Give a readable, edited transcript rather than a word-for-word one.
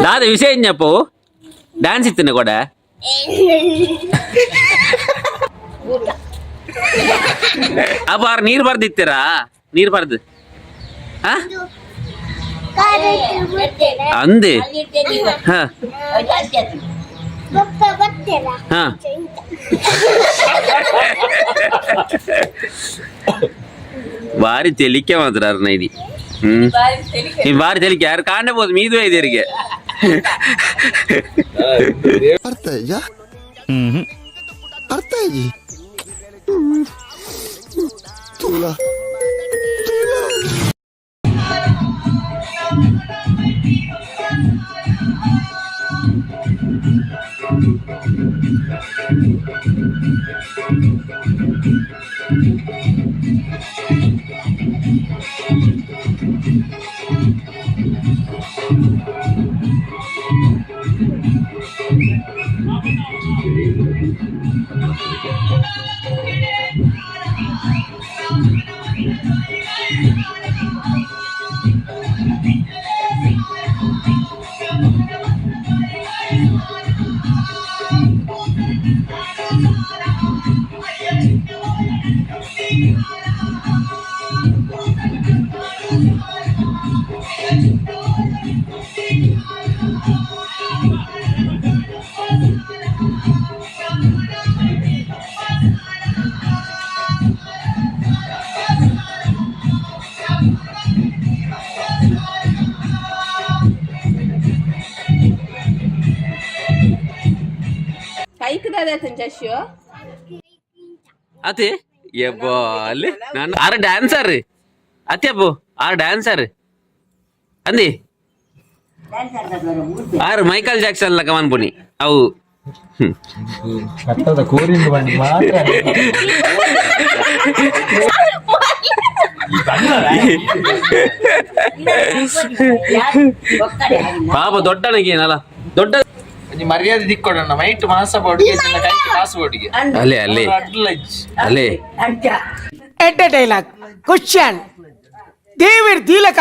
ದಾದ ವಿಷಯ ಇಂಜಪ್ಪು ಡ್ಯಾನ್ಸ್ ಇತ್ತಿನ ಕೊಡ. ಅಪ್ಪ ಆರ್ ನೀರ್ ಬರ್ದಿತ್ತೀರಾ? ನೀರ್ ಬರ್ದು ಹಾ ಅಂದೆ ಹಾ. ಹಾ ಬಾರಿ ತೆಲಿಕೆ ಮಾತ್ರ ನೈದಿ. ಈ ಬಾರಿ ತೆಲಿಕೆ ಯಾರು ಕಾಣಬಹುದು ಮೀದು ಇದರಿಗೆ. ಅರ್ಥ ಆಯ್ತಾ? ಅರ್ಥ ಆಯ್ತು. ತುಲಾ. ಕೈಕ್ ದಾದ ಜಶು. ಅತಿ ಯಬ್ಬಾ, ಅಲ್ಲಿ ನಾನು ಆರ ಡ್ಯಾನ್ಸರ್ ಅತಿ ಅಪ್ಪು ಆರ್ ಡ್ಯಾನ್ಸರ್ ಅಂದಿ. ಆರು ಮೈಕಲ್ ಜಾಕ್ಸನ್ ಲಕ್ಕ ಮನ್ಪುನಿ ಅವು. ಕಟ್ಟದ ಕೋರಿಂದ ಬಂದು ಮಾತ್ರ. ಪಾಪ ದೊಡ್ಡನಿಗೆ ಏನಲ್ಲ ದೊಡ್ಡ. ಒಂಜಿ ಮರ್ಯಾದೆ ದಿಕ್ಕೊಡಣ್ಣ ಮೈಟ್ ಮಾಸ ಬಾಡಿಗೆ ಕೈಟ್ ಕಾಸು ಬಾಡಿಗೆ. ಅಲ್ಲೇ ಅಲ್ಲೇ. ಅಡ್ಲ ಇಜ್ಜಿ. ಅಲ್ಲೇ. ಎಡ್ಡೆ ಡೈಲಾಗ್ ಕ್ವಶನ್ ದೇವಿರ್ ದೀಲಕ.